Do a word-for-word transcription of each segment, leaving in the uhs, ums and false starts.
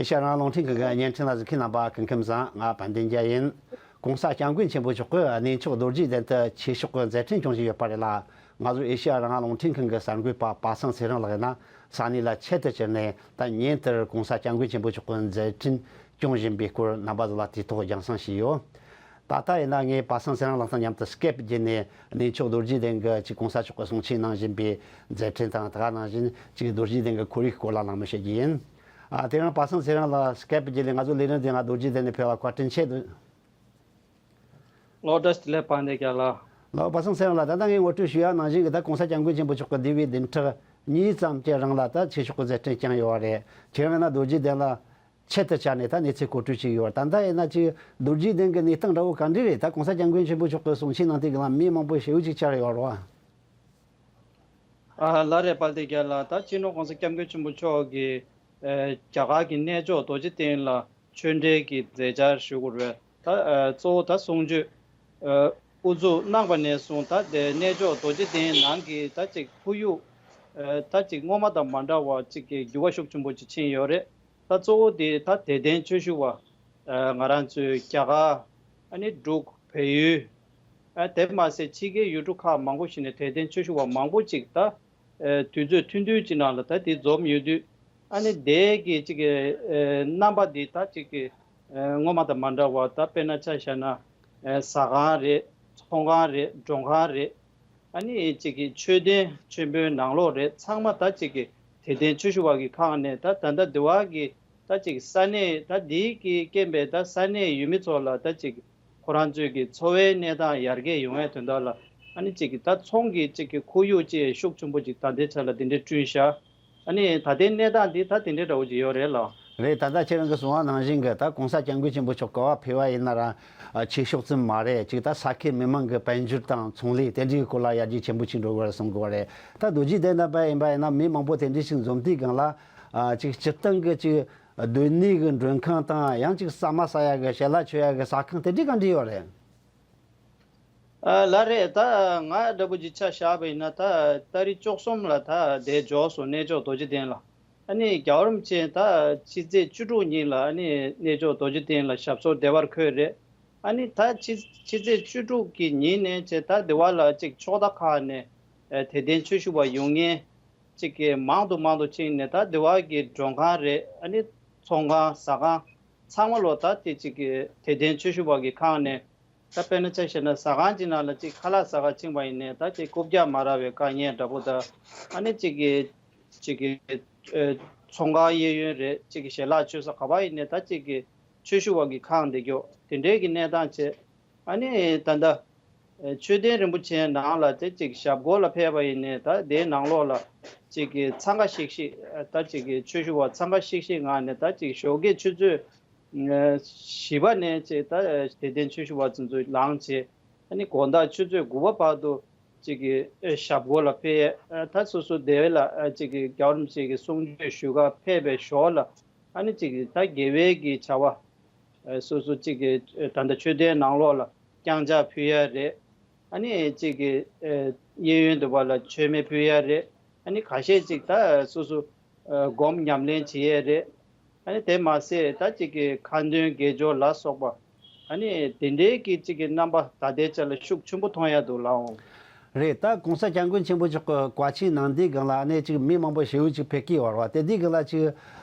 ཤ་རང་རླུང་འཕྲིན་ཁང་གི་བརྙན་འཕྲིན་ལ་གཟིགས་མཁན་རྣམ་པ་སྐུ་ཁམས་བཟང་། ང་དཔལ་ལྡན་རྒྱལ་ཡིན། ༸གོང་ས་༸སྐྱབས་མགོན་ཆེན་པོ་མཆོག་གིས་གནས་མཆོག་རྡོ་རྗེ་གདན་དུ་ཆོས་ཕྱོགས་ཀྱི་མཛད་འཕྲིན་སྐྱོང་བཞིན་ཡོད་པ་རེད་ལ། ང་ཚོ་ཨེ་ཤ་ཡ་རང་དབང་རླུང་འཕྲིན་ཁང་གི་གསར་འགོད་པ་པ་སངས་ཚེ་རིང་ལགས་ཡིན་ན། ས་གནས་ལ་ཆེད་དུ་བཅར་ནས། ད་ཉིན་དེར་༸གོང་ས་༸སྐྱབས་མགོན་ཆེན་པོ་མཆོག་གི་མཛད་འཕྲིན་སྐྱོང་བཞིན་པའི་སྐོར་རྣམ་པ་ཚོ་ལ་དུས་ཐོག་རྒྱང་སྲིང་བྱས་ཡོད། ད་ལྟ་ཡིན་ན་ངས་པ་སངས་ཚེ་རིང་ལགས་དང་མཉམ་དུ་སྐེབ་བརྒྱུད་ནས། གནས་མཆོག་རྡོ་རྗེ་གདན་གྱི་ཅིག་༸གོང་ས་མཆོག་གིས་གསུང་ཆོས་གནང་བཞིན་པའི་མཛད་འཕྲིན་དང་། དེ་ག་ནང་བཞིན་ཅིག་རྡོ་རྗེ་གདན་གྱི་ཁོར་ཡུག་སྐོར་ལ་གླེང་མོལ་བྱེད་རྒྱུ་ཡིན། ཨ། དེ་རིང་པ་སངས་ཚེ་རིང་ལགས་སྐེབ་བརྒྱུད་ནས་ང་ཚོ་ལས་རིམ་འདི་ང་རྡོ་རྗེ་གདན་ནས་ཕེབས་པར་བཀའ་དྲིན་ཆེ། ལོ་བཀྲ་ཤིས་བདེ་ལེགས་དཔལ་ལྡན་རྒྱལ་ལགས། ལགས། པ་སངས་ཚེ་རིང་ལགས། ད་ལྟ་ངས་ངོ་སྤྲོད་ཞུ་ཡག་ནང་བཞིན་གྱི། ད་༸གོང་ས་༸སྐྱབས་མགོན་ཆེན་པོ་མཆོག་གིས་འདས་པའི་བདུན་ཕྲག་གཉིས་ཙམ་གྱི་རིང་ལ་ད་ཆོས་ཕྱོགས་ཀྱི་མཛད་འཕྲིན་བསྐྱངས་ཡོད་པ་རེད། ཁྱེད་རང་ཡིན་ན་རྡོ་རྗེ་གདན་ལ་ཆེད་དུ་བཅར་ནས་ད་གནས་ཚུལ་གོ་སྒྲིག་བྱས་ཡོད་པ། ད་ལྟ་ཡིན་ན་ཅིག་རྡོ་རྗེ་གདན་གྱི་གནས་སྟངས་འདྲ་བོ་ག་འདྲ་རེད། ད་༸གོང་ས་༸སྐྱབས་མགོན་ཆེན་པོ་མཆོག་གིས་གསུང་ཆོས་གནང་དུས་སྒང་ལ་མི་མང་པོ་ཞེ་པོ་ཅིག་བཅར་ཡོད་རེད་པ། ཨ། ལགས་རེད་དཔལ་ལྡན་རྒྱལ་ལགས། ད་སྤྱི་ནོར་༸གོང་ས་༸སྐྱབས་མགོན་ཆེན་པོ་མཆོག་གིས་ཨ་རྒྱ་གར་གྱི་གནས་མཆོག་རྡོ་རྗེ་གདན་ལ་ཆོས་འབྲེལ་གྱི་མཛད་འཆར་ཞུ་དགོས་རེད། ད་ཨ་གཙོ་བོ་ད་གསུང་ཆོས་ཨ་དབུ་འཛུགས་གནང་བ་ནས་བཟུང་། ད་དེ་གནས་མཆོག་རྡོ་རྗེ་གདན་ནང་གི་ད་ཅིག་ཁོར་ཡུག་ཨ་ད་ཅིག་སྔོན་མ་དང་མ་འདྲ་བ་ཅིག་གི་འགྱུར་བ་ཤུགས་ཆེན་པོ་ཅིག་ཕྱིན་ཡོད་རེད། ད་གཙོ་བོ་དེ་ད་དད་ལྡན་ཆོས་ཞུ་བ་ཨ་ང་རང་ཚོའི་རྒྱ་གར། ཨ་ནི་འབྲུག་བལ་ཡུལ། ཨ་དེ་མ་ཟད་ཕྱི་རྒྱལ་ཡུལ་གྲུ་ཁག་མང་པོ་ཞིག་ནས་དད་ལྡན་ཆོས་ཞུ་བ་མང་པོ་ཅིག་ད་ཨ་དུས་ཚོད་ཐུང་ཐུང་ཅིག་ནང་ལ་ད་དེ་འཛོམས་ཡོད་དུས། ཨ་ནི་དེ་གི་ཅིག་གི་ཨ་རྣམ་པ་འདི་ད་ཅིག་གི་ཨ་སྔོན་མ་དང་མ་འདྲ་བ། ད་དཔེར་ན་ཆ་བཞག་ན་ཨ་ཟ་ཁང་རེད། ཚོང་ཁང་རེད། མགྲོན་ཁང་རེད། ཨ་ནི་ཅིག་གི་མཆོད་རྟེན་ཆེན་པོའི་ནང་ལོགས་རེད། ཚང་མ་ད་ཅིག་གི་དད་ལྡན་ཆོས་ཞུ་བ་གི་ཁང་ནས། ད་ད་ལྟ་འདི་བ་གི་ད་ཅིག་ས་གནས་ད་འདི་གི་རྐྱེན་པས་ད་ས་གནས་ཡུལ་མི་ཚོ་ལ་ད་ཅིག་ཁོ་རང་ཚོའི་གི་འཚོ་བའི་གནས་སྟངས་ཡར་རྒྱས་ཡོང་བའི་དོན་དག་ལ། ཨ་ནི་ཅིག་གི་ད་ཚོང་གི་ཅིག་གི་ཁོར་ཡུག་ཅིག་ཤུགས་ཆེན་པོ་ཅིག་ད་ལྟའི་ཆ་ལ་འདི་འདྲའི་བསྐྲུན་ཤག་ཨ་ནི་ད་ལྟའི་གནས་སྟངས་འདི་ད་དེ་འདྲའི་འདྲ་བོ་ཅིག་ཡོད་རེད་ལགས། རེད། ད་ལྟ་ཁྱེད་རང་གིས་གསུངས་པ་ནང་བཞིན་གྱི་ད་༸གོང་ས་༸སྐྱབས་མགོན་ཆེན་པོ་མཆོག་ག་པར་ཕེབས་པ་ཡིན་ན་ར་ཨ་ཆོས་ཕྱོགས་ཙམ་མ་རེད། ཅིག་ད་ས་ཁུལ་མི་མང་གི་དཔལ་འབྱོར་དང་ཚོང་ལས་དེ་འདྲའི་སྐོར་ལ་ཡར་རྒྱས་ཆེན་པོ་ཅིག་འགྲོ་དགོས་རེད་གསུང་གི་ཡོད་རེད། ད་རྡོ་རྗེ་གདན་ནང་པ་ཡིན་པ་ཡིན་ན་མི་མང་པོ་དེ་འདྲའི་ཞིག་འཛོམས་དུས་སྒང་ལ། ཨ་ཅིག་སྤྱིར་བཏང་གི་ཅིག་སྡོད་གནས་ཀྱི་མགྲོན་ཁང་དང་། ཡང་ཅིག་ཟ་མ་ཟ་ཡག་གི་ཞལ་ལག་མཆོད་ཡག་གི་ཟ་ཁང་དེ་འདྲའི་ག་འདྲ་ཡོད་རེད། ཨ་ལགས་རེད། ད་ང་འདྲ་པོ་ཅིག་ཆ་བཞག་པ་ཡིན་ན། ད་ཏ་རིག་བཅུ་གསུམ་ལ་ད་དེ་འབྱོར་སོང་གནས་མཆོག་རྡོ་རྗེ་གདན་ལ། ཨ་ནི་རྒྱལ་བ་རིན་པོ་ཆེ་ད་ཕྱི་ཚེས་བཅུ་དྲུག་ཉིན་ལ་ཨ་ནི་གནས་མཆོག་རྡོ་རྗེ་གདན་ལ་ཞབས་སོར་བདེ་བར་འཁོད་རེད། ཨ་ནི་ད་ཕྱི་ཕྱི་ཚེས་བཅུ་དྲུག་གི་ཉིན་ནས་བྱས་ད་འདི་བ་ལ་ཅིག་ཕྱོགས་མཐའ་ཁག་ནས་ཨ་དད་ལྡན་ཆོས་ཞུ་བ་ཡོང་མཁན་ཅིག་གི་མང་དུ་མང་དུ་ཕྱིན་ནས། ད་འདི་བ་གི་མགྲོན་ཁང་རེད། ཨ་ནི་ཚོང་ཁང་ཟ་ཁང་ཚང་མ་ལོ་ད་དེ་ཅིག་གི་དད་ལྡན་ཆོས་ཞུ་བ་གི་ཁང་ནས། ད་དཔེར་ན་ཆ་བཞག་ན་ཟ་ཁང་ཅིག་ནང་ལ་ཅིག་ཁ་ལག་ཟ་ག་ཕྱིན་པ་ཡིན་ནའི་ད་ཅིག་རྐུབ་བཀྱག་མ་རག་པའི་དཀའ་ངལ་འདྲ་པོ་དང་། ཨ་ནི་ཅིག་གི་ཅིག་གི་ཨ་ཚོང་ཁང་གཡས་གཡོན་རེད། ཅིག་གི་ཞལ་ལག་མཆོད་ས་ག་པར་ཡིན་ནའི་ད་ཅིག་གི་ཆོས་ཞུ་བ་གི་ཁང་བསྡད་རྒྱུ་དེ་འདྲའི་གི་གནས་སྟངས་བྱས། ཨ་ནི་ད་ལྟ་ཨ་མཆོད་རྟེན་རིན་པོ་ཆེའི་ནང་ལ་དེ་ཅིག་ཞབས་སྐོར་ལ་ཕེབས་པ་ཡིན་ནའི་ད་དེའི་ནང་ལོགས་ལ་ཅིག་གི་འཚང་ཁ་ཤིག་ཤིག་ད་ཅིག་གི་ཆོས་ཞུ་བ་འཚང་ཁ་ཤིག་ཤིག་ངང་ནས། ད་ཅིག་ཞོགས་ཀས་ཆུ་ཚོད་བཞི་པ་ནས་ཅིག་ད་དད་ལྡན་ཆོས་ཞུ་བ་ཚོ་ཚོ་ལངས་བྱས། ཨ་ནི་དགོང་དག་ཆུ་ཚོད་དགུ་པ་བར་དུ་ཅིག་གི་ཨ་ཞབས་སྐོར་ལ་ཕེབས། ཨ་ད་སོ་སོ་དེ་ལ་ཨ་ཅིག་གི་རྒྱལ་བ་རིན་པོ་ཆེ་གི་གསུང་ཆོས་ཞུ་ག་ཕེབས་པའི་ཞོར་ལ། ཨ་ནི་ཅིག་གི་ད་དགེ་བའི་གི་བྱ་བ་ཨ་སོ་སོ་ཅིག་གི་ཨ་ད་ལྟ་མཆོད་རྟེན་ནང་ལོགས་ལ་རྐྱང་ཕྱག་ཕུལ་ཡ་རེད། ཨ་ནི་ཅིག་གི་ཨ་གཡས་གཡོན་དུ་བ་ལ་མཆོད་མེ་ཕུལ་ཡ་རེད། ཨ་ནི་ཁ་ཤས་ཅིག་ད་སོ་སོ་ཨ་སྒོམ་ཉམས་ལེན་བྱེད་ཡས་རེད། ཨ་ནི་དེ་མ་ཟད་ད་ཅིག་གི་ཁ་འདོན་དགེ་སྦྱོར་ལ་སོགས་པ། ཨ་ནི་དེ་འདྲའི་གི་ཅིག་གི་རྣམ་པ་ད་ལྟའི་ཆ་ལ་ཤུགས་ཆེན་པོ་མཐོང་ཡ་འདུག་ལགས་འོང་། རེད། ད་༸གོང་ས་༸སྐྱབས་མགོན་ཆེན་པོ་མཆོག་གི་བཀའ་ཆོས་གནང་དུས་སྒང་ལ་ཨ་ནི་ཅིག་མི་མང་པོ་ཞེ་པོ་ཅིག་ཕེབས་ཀྱི་ཡོད་རེད་པ། དེ་དུས་སྒང་ལ་ཅིག་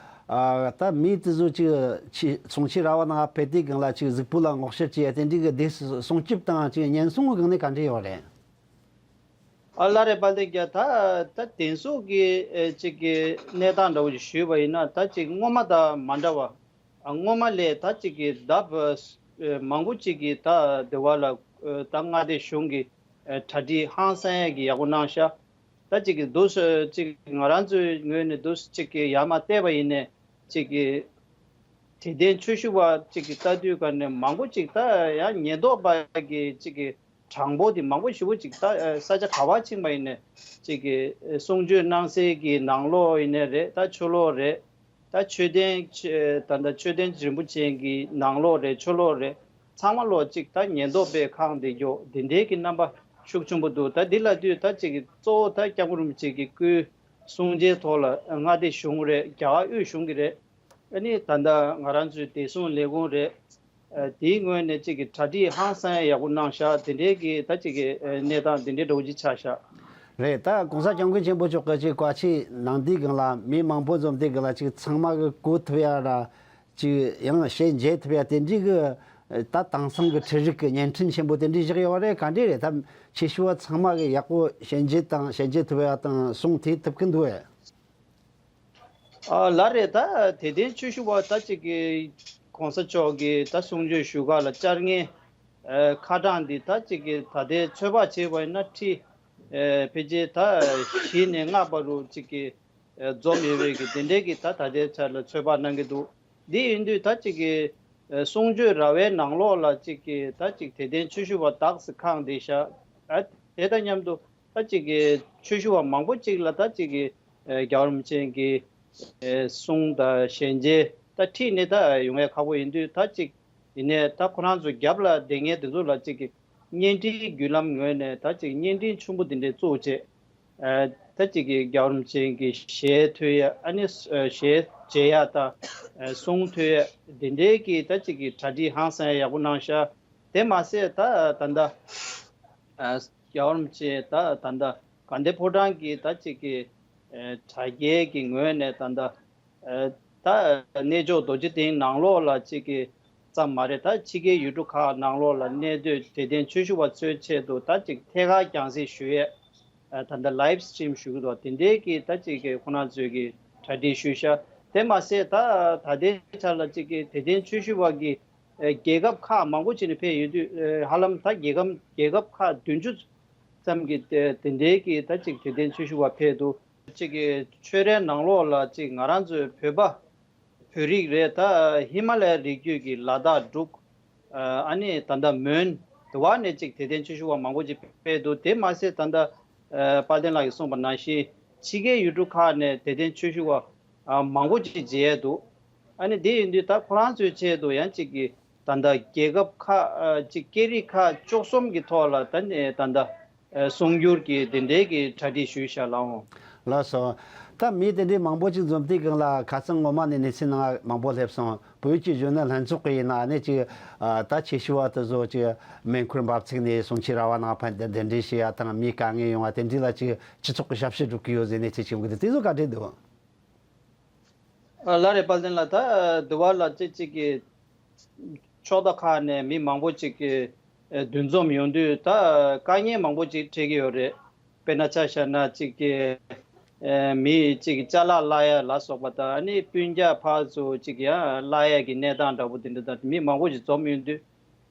ཨ་ད་མི་དེ་ཚོ་ཅིག་ཆོས་གསུང་ཆོས་ར་བ་ནང་ཕེབས་དུས་སྒང་ལ་ཅིག་གཟུགས་པོ་ལ་ངོ་ཤེས་བྱེད་ཡ་དེ་འདྲའི་གི་དེ་སྲུང་སྐྱོབ་དང་ཅིག་ཉེན་སྲུང་གི་སྒང་ནས་ག་འདྲ་ཡོད་རེད། ཨ་ལགས་རེད་དཔལ་ལྡན་རྒྱལ། ད་ད་དེང་སང་གི་ཨེ་ཅིག་གི་གནས་སྟངས་འདྲ་བོ་ཞིག་ཞུས་པ་ཡིན་ན། ད་ཅིག་སྔོན་མ་དང་མ་འདྲ་བ། ཨ་སྔོན་མ་ལས་ད་ཅིག་གི་ལྡབ་ཨེ་མང་པོ་ཅིག་གི་ད་དེ་བ་ལ་ཨེ་ད་མངའ་སྡེ་གཞུང་གི་ཨེ་གྲ་སྒྲིག་ཧང་སང་ཡ་གི་ཡག་པོ་གནང་ཤག་ད་ཅིག་གི་འདུག་སེ་ཅིག་ང་རང་ཚོའི་ངོས་ནས་འདུག་སེ་ཅིག་གི་ཡར་མར་བལྟས་པ་ཡིན་ནའི་ཅིག་གི་དད་ལྡན་ཆོས་ཞུ་བ་ཅིག་གི་ལྟ་དུས་ག་ནས་མང་པོ་ཅིག་ད་ཡང་ཉེན་རྟོག་པ་གི་ཅིག་གི་གྲངས་འབོར་དེ་མང་པོ་ཞེ་པོ་ཅིག་ད་ས་ཆ་ག་པར་ཕྱིན་པ་ཡིན་ནའི་ཅིག་གི་གསུང་ཆོས་གནང་སའི་གི་ནང་ལོགས་ཡིན་ནའི་རེད། ད་ཆོས་ལོགས་རེད། ད་མཆོད་རྟེན་ཆེ་ད་ལྟ་མཆོད་རྟེན་རིན་པོ་ཆེ་གི་ནང་ལོགས་རེད། ཆོས་ལོགས་རེད། ཚང་མ་ལོགས་ཅིག་ད་ཉེན་རྟོག་པས་ཁེངས་བསྡད་རྒྱུ་དེ་འདྲའི་གི་རྣམ་པ་ཤུགས་ཆེན་པོ་འདུག་ད་འདི་ལ་དུས་ད་ཅིག་གི་གཙོ་བོ་ད་སྐྱབས་མགོན་རིན་པོ་ཆེ་གི་སྐུའི་གསུང་ཆོས་ཐོག་ལ་མངའ་སྡེ་གཞུང་རེད། རྒྱ་གར་དབུས་གཞུང་གི་རེད། ཨ་ནི་ད་ལྟ་ང་རང་ཚོའི་བདེ་སྲུང་ལས་ཁུངས་རེད། ཨ་དེའི་ངོས་ནས་གཅིག་གི་གྲ་སྒྲིག་ཧང་སང་ཡག་པོ་གནང་ཤག་དེ་འདྲའི་གི་ད་གཅིག་གི་ཨ་གནས་སྟངས་དེ་འདྲའི་འདྲ་བོ་ཅིག་ཆགས་ཤག་རེད། ད་༸གོང་ས་༸སྐྱབས་མགོན་ཆེན་པོ་མཆོག་གི་ཅིག་བཀའ་ཆད་གནང་དུས་སྒང་ལ་མི་མང་པོ་འཛོམས་དུས་སྒང་ལ་ཅིག་ཚང་མ་གི་གོ་ཐུབ་ཡ་ར། ཅིག་ཡང་ཞལ་མཇལ་ཐུབ་ཡ་དེ་འདྲའི་གི་ད་དེང་སང་གི་འཕྲུལ་རིག་གི་བརྙན་འཕྲིན་ཆེན་པོ་དེ་འདྲའི་བཞག་ཡོད་རེད། ག་འདྲས་རེད། ད་ཆེ་ཤོས་བ་ཚང་མ་གི་ཡག་པོ་ཞལ་མཇལ་དང་ཞལ་མཇལ་ཐུབ་ཡ་དང་གསུང་ཐོས་ཐུབ་ཀྱི་འདུག་ཨེ། ཨ་ལགས་རེད། ད་དད་ལྡན་ཆོས་ཞུ་བ་ད་ཅིག་གི་༸གོང་ས་མཆོག་གི་ད་གསུང་ཆོས་ཞུ་ག་ལ་བཅར་མཁན་ཨ་ཁ་གྲངས་འདི་ད་ཅིག་གི་ད་ལྟའི་ཚོད་དཔག་བྱས་པ་ཡིན་ན་ཁྲི་ཨ་ཕལ་ཆེར་ད་བཞི་ནས་ལྔ་བར་དུ་ཅིག་གི་ཨ་འཛོམས་ཡོད་པའི་གི་དེ་འདྲའི་གི་ད་ད་ལྟའི་ཆར་ལ་ཚོད་དཔག་གནང་གི་འདུག་འདི་ཡིན་དུས་ད་ཅིག་གི་ཨ་གསུང་ཆོས་ར་བའི་ནང་ལོགས་ལ་ཅིག་གི་ད་ཅིག་དད་ལྡན་ཆོས་ཞུ་བ་དག་ས་ཁང་བསྡད་ཤག་ཨ་དེ་དང་མཉམ་དུ་ད་ཅིག་གི་ཆོས་ཞུ་བ་མང་པོ་ཅིག་ལ་ད་ཅིག་གི་ཨ་རྒྱལ་བ་རིན་པོ་ཆེ་གི་ཨ་གསུང་དང་ཞལ་མཇལ་ད་ཁྲིད་ནས་ད་ཡོང་ཡ་ཁག་པོ་ཡིན་དུས་ད་ཅིག་ཡིན་ནའི་ད་ཁོ་རང་ཚོ་རྒྱབ་ལ་བསྡད་མཁན་དེ་ཚོ་ལ་ཅིག་གི་བརྙན་འཕྲིན་བརྒྱུད་ལམ་ངོས་ནས་ད་ཅིག་བརྙན་འཕྲིན་ཆེན་པོ་དེ་འདྲས་བཙུགས་བྱས། ཨ་ད་ཅིག་གི་རྒྱལ་བ་རིན་པོ་ཆེ་གི་ཞལ་ཐོས་ཡ་ཨ་ནི་ཨ་ཞལ་མཇལ་ཡ་དང་ཨ་གསུང་ཐོས་ཡ་དེ་འདྲའི་གི་ད་ཅིག་གི་གྲ་སྒྲིག་ཧང་སང་ཡ་ཡག་པོ་གནང་ཤག་དེ་མ་ཟད་ད་ད་ལྟ་ཨ་རྒྱལ་བ་རིན་པོ་ཆེ་ད་ད་ལྟ་དགའ་ལྡན་ཕོ་བྲང་གི་ད་ཅིག་གི་ཨ་དྲ་རྒྱའི་གི་ངོས་ནས་ད་ལྟ་ཨ་ད་གནས་མཆོག་རྡོ་རྗེ་གདན་ནང་ལོགས་ལ་ཅིག་གི་ཙམ་མ་རེད། ད་ཕྱི་རྒྱལ་ཡུལ་གྲུ་ཁག་ནང་ལོགས་ལ་གནས་སྡོད་དད་ལྡན་ཆོས་ཞུ་བ་ཚོའི་ཆེད་དུ་ད་ཅིག་ཐད་ཀར་རྒྱང་སྲིང་ཞུ་ཡས་ཨ་ད་ལྟ་ལའིབ་སི་ཊི་རིམ་ཞུ་གི་འདུག་དེ་འདྲའི་གི་ད་ཅིག་གི་ཁོ་རང་ཚོས་གི་གྲ་སྒྲིག་ཞུས་ཤག་དེ་མ་ཟད་ད་ད་ལྟའི་ཆ་ལ་ཅིག་གི་དད་ལྡན་ཆོས་ཞུ་བ་གི་ཨ་རྒྱལ་ཁབ་ཁག་མང་པོ་ཅིག་ནས་ཕེབས་ཡོད་དུས་ཨ་ཧ་ལམ་ད་རྒྱལ་ཁབ་རྒྱལ་ཁབ་ཁག་བདུན་ཅུ་ཙམ་གྱི་དེ་དེ་འདྲའི་གི་ད་ཅིག་དད་ལྡན་ཆོས་ཞུ་བ་ཕེབས་འདུག་ཅིག་གི་ཆོས་རའི་ནང་ལོགས་ལ་ཅིག་ང་རང་ཚོའི་བོད་པ་བོད་རིགས་རེད། ད་ཧི་མ་ལ་ཡའི་རི་རྒྱུད་ཀྱི་ལ་དྭགས་འབྲུག་ཨ་ནི་ད་ལྟ་མོན་དེ་བ་ནས་ཅིག་དད་ལྡན་ཆོས་ཞུ་བ་མང་པོ་ཅིག་ཕེབས་འདུག་དེ་མ་ཟད་ད་ལྟ་ཨ་དཔལ་ལྡན་ལགས་ཀྱིས་གསུངས་པ་ནང་བཞིན་ཕྱི་རྒྱལ་ཡུལ་གྲུ་ཁག་ནས་དད་ལྡན་ཆོས་ཞུ་བ་ཨ་མང་པོ་ཅིག་མཇལ་འདུག་ཨ་ནི་དེ་ཡིན་དུས་ད་ཁོ་རང་ཚོའི་ཆེད་དུ་ཡང་ཅིག་གི་ད་ལྟ་རྒྱལ་ཁབ་ཁག་ཨ་ཅིག་སྐད་རིགས་ཁག་བཅུ་གསུམ་གྱི་ཐོག་ལ་ད་ནི་ད་ལྟ་ཨ་གསུང་སྒྱུར་གྱི་དེ་འདྲའི་གི་གྲ་སྒྲིག་ཞུས་བཞག་ལགས་འོང་། ལགས་སོ། ད་མི་དེ་འདྲའི་མང་པོ་ཅིག་འཛོམས་དུས་སྒང་ལ་ཁ་སང་ངོ་མ་ནས་གནས་ཚུལ་ནང་མང་པོ་སླེབས་སོང་། བོད་ཀྱི་གཞོན་ནུ་ལྷན་ཚོགས་ཀྱི་ཡིན་ན་ནི་ཅིག་ཨ་ད་ཆེ་ཤོས་བ་དེ་ཚོ་ཅིག་མེ་འཁོར་འབབ་ཚིགས་ནས་གསུང་ཆོས་ར་བ་ནང་ཕན་གདན་འདྲེན་བྱེད་ཡ་དང་མིའི་དཀའ་ངལ་ཡོང་བ་དེ་འདྲ་ལ་ཅིག་སྤྱི་ཚོགས་ཀྱི་ཞབས་ཞུ་སྒྲུབ་ཀྱི་ཡོད་ཟེར་གནས་ཚུལ་ཅིག་ཡོང་གི་འདུག་དེ་ཚོ་ག་འདྲས་འདུག་ཨ་ལགས་རེད། དཔལ་ལྡན་ལགས། ད་འདི་བ་ལ་ཅིག་ཅིག་གི་ཕྱོགས་མཐའ་ཁག་ནས་མི་མང་པོ་ཅིག་གི་ཨ་འདུ་འཛོམས་ཡོང་དུས་ད་དཀའ་ངལ་མང་པོ་ཅིག་འཕྲད་ཀྱི་ཡོད་རེད། དཔེར་ན་ཆ་བཞག་ན་ཅིག་གི་ཨ་མི་ཅིག་གི་ཅ་ལག་གླ་ཡ་ལ་སོགས་པ་དང་ཨ་ནི་སྤུན་ཀྱག་ཕར་ཚུར་ཅིག་ཡང་གླ་ཡ་གི་གནས་སྟངས་འདྲ་པོ་དེ་འདྲ་དང་མི་མང་པོ་ཅིག་འཛོམས་ཡོང་དུས་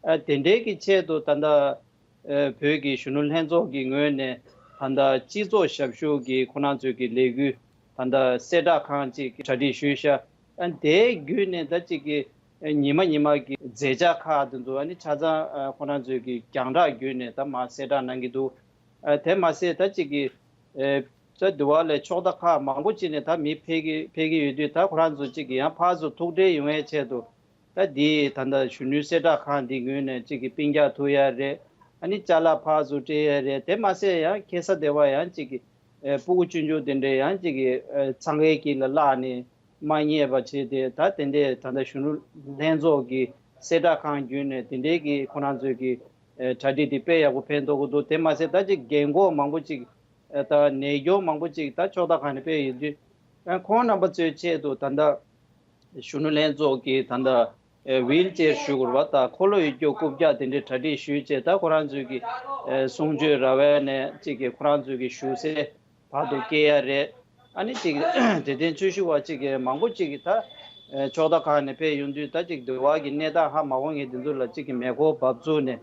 ཨ་དེ་འདྲའི་གི་ཆེད་དུ་ད་ལྟ་ཨ་བོད་ཀྱི་གཞོན་ནུ་ལྷན་ཚོགས་ཀྱི་ངོས་ནས་ད་ལྟ་སྤྱི་ཚོགས་ཞབས་ཞུ་གི་ཁོ་རང་ཚོའི་གི་ལས་འགུལ་ད་ལྟ་གསལ་བསྒྲགས་ཁང་ཅིག་གི་གྲ་སྒྲིག་ཞུས་ཤག་ཨ་དེའི་བརྒྱུད་ནས་ད་ཅིག་གི་ཨ་ཉི་མ་ཉི་མ་གི་མཛད་འཆར་ཁག་དེ་ཚོ་ཨ་ནི་ཆ་ཚང་ཨ་ཁོ་རང་ཚོའི་གི་རྒྱང་བསྒྲགས་བརྒྱུད་ནས་ད་མར་གསལ་བསྒྲགས་གནང་གི་འདུག་ཨ་དེ་མ་ཟད་ད་ཅིག་གི་ཨ་ད་འདི་བ་ལས་ཕྱོགས་མཐའ་ཁག་མང་པོ་ཅིག་ནས་ད་མི་ཕེབས་ཀྱི་ཕེབས་ཀྱི་ཡོད་དུས་ད་ཁོ་རང་ཚོ་ཅིག་གི་ཡང་ཕར་ཚུར་ཐུག་འཕྲད་ཡོང་ཡའི་ཆེད་དུ། ད་འདི་ད་ལྟ་གཞོན་ནུའི་གསལ་བསྒྲགས་ཁང་འདི་ངོས་ནས་གཅིག་གི་སྤུན་ཀྱག་ཐུག་ཡ་རེད། ཨ་ནི་ཅ་ལག་ཕར་ཚུར་སྤྲད་ཡ་རེད། དེ་མ་ཟད་ཡང་ཁ་སང་དེ་བ་ཡང་གཅིག་གི་ཨེ་སྤུ་གུ་ཆུང་ཆུང་དེ་འདྲས་ཡང་གཅིག་གི་ཨེ་འཚང་ཁའི་དཀྱིལ་ལ་བརླགས་ནས་མ་རྙེད་པ་བྱས་ཏེ། ད་དེ་འདྲས་ད་ལྟ་གཞོན་ནུ་ལྷན་ཚོགས་ཀྱི་གསལ་བསྒྲགས་ཁང་བརྒྱུད་ནས་དེ་འདྲས་ཀྱི་ཁོ་རང་ཚོའི་གི་ཨེ་གྲ་སྒྲིག་འདི་དཔེ་ཡག་པོ་ཕན་ཐོགས་ཀྱི་འདུག་དེ་མ་ཟད་ད་ཅིག་རྒན་གོག་མང་པོ་ཅིག་ཨེ་ད་ནད་སྐྱོན་མང་པོ་ཅིག་ད་ཕྱོགས་མཐའ་ཁག་ནས་ཕེབས་ཡོད་དུས། ཨེ་ཁོང་རྣམ་པ་ཚོའི་ཆེད་དུ་ད་ལྟ་གཞོན་ནུ་ལྷན་ཚོགས་ཀྱིས་ད་ལྟ་ཨེ་ཝིལ་ཅེར་ཞུ་དགོས་པ་དང་འཁོར་ལོ་ཡིད་སྐྱོ་རྐུབ་བཀྱག་དེ་འདྲའི་གྲ་སྒྲིག་ཞུས་བྱས། ད་ཁོ་རང་ཚོའི་གི་ཨེ་གསུང་ཆོས་ར་བའི་ནས་གཅིག་གི་ཁོ་རང་ཚོའི་གི་བཞུགས་སའི་བར་དུ་སྐྱེལ་ཡ་རེད། ཨ་ནི་གཅིག་དད་ལྡན་ཆོས་ཞུ་བ་གཅིག་གི་མང་པོ་གཅིག་གི་ད་ཨེ་ཕྱོགས་མཐའ་ཁག་ནས་ཕེབས་ཡོང་དུས། ད་གཅིག་འདི་བ་གི་གནས་སྟངས་ཧ་མ་གོ་མཁན་དེ་ཚོ་ལ་གཅིག་གི་མེ་འཁོར་འབབ་ཚུགས་ནས་